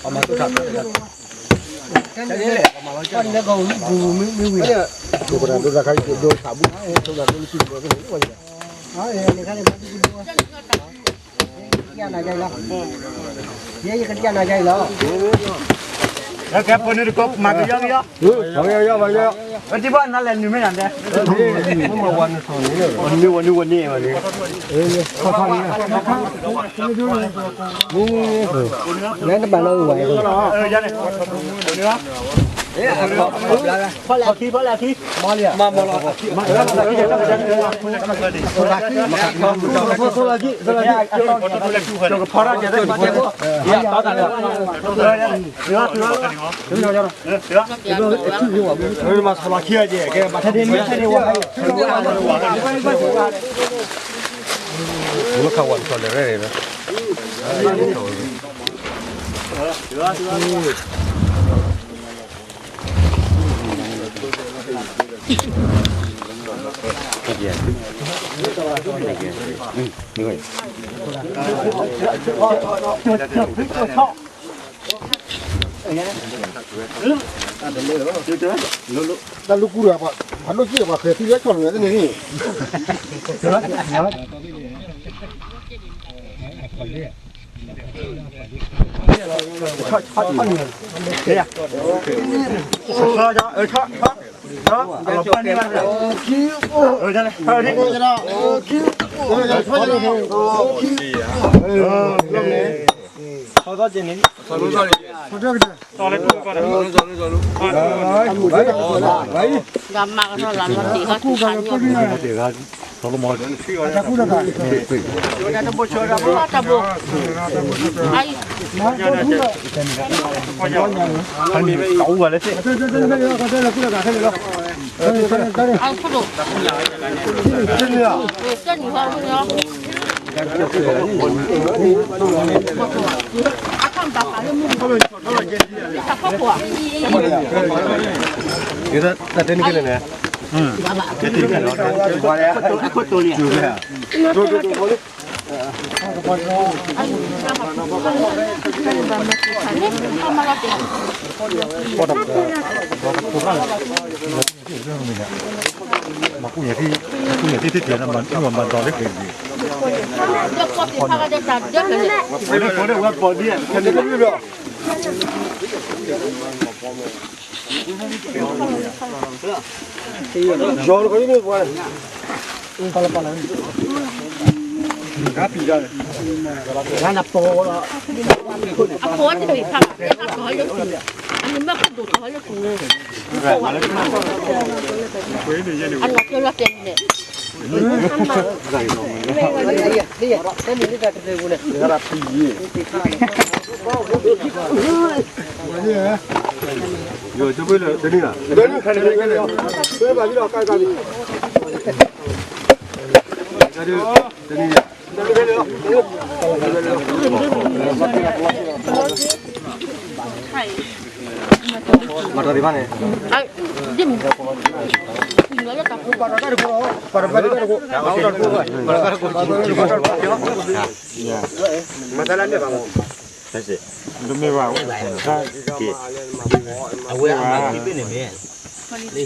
ပမၤသူၣ်ထးတၢ်တဂၤ တၢ်န့ၣ်လဲၣ် ပမၤလီၤကၢ် ပှၤန့ၣ်လၢကီၢ်မူပူၤမ့ၢ်ဝံၤ ဒိၣ်ကဒါဒိၣ်တၢ်ခါ ဒိၣ်ထးဘူး ဒိၣ်တၢ်ဒိၣ်လၢစုပူၤ ယကဒံကနၤယၤအံၤလီၤ ယကဒံကနၤယၤအံၤလီၤ လၢကဲဖိန့ၣ်တကိး မၤကယီကယီ ဝဲတံၢ်ဘၣ်နၤလဲၤနုာ်မ့ၢ်နၤဒဲး ဝနုာ်ဝနုာ်ဝနုာ်ဝနုာ် လၢတဘၣ်လီၤဝဲ ဖီလာ်ခံ ဖီလာ်ခံ မၤလီၤ တၢ်လူၢ်ကူၣ်ဒီး ပှၤလိၣ်စ့ၢ်ပှၤဃဲၤသံလၢဆီၣ်လီၤန့ၣ်န့ၣ် မၤကူၣ်ညါထံၣ် ကူၣ်ညါထံၣ်သ့ၣ်တဖၣ်န့ၣ် မၤဒိးလၢဃဲၤန့ၣ် အဖိတမ့ၢ်ဖးဘၣ် အမ့ၢ်မ့ၢ်ကဒိၣ်ထီၣ်လၢသူန့ၣ် အနီၢ်ကၠိလီၤတဲာ်န့ၣ် မၤတၢ်ဒံးဘၣ်န့ၣ် မၤတၢ်လၢန့ၣ်ဘၣ်မး တမ့ၢ်ဘၣ် အဝဲအမၤသံဘ့ၣ်န့ၣ်မ့ၢ် လၢ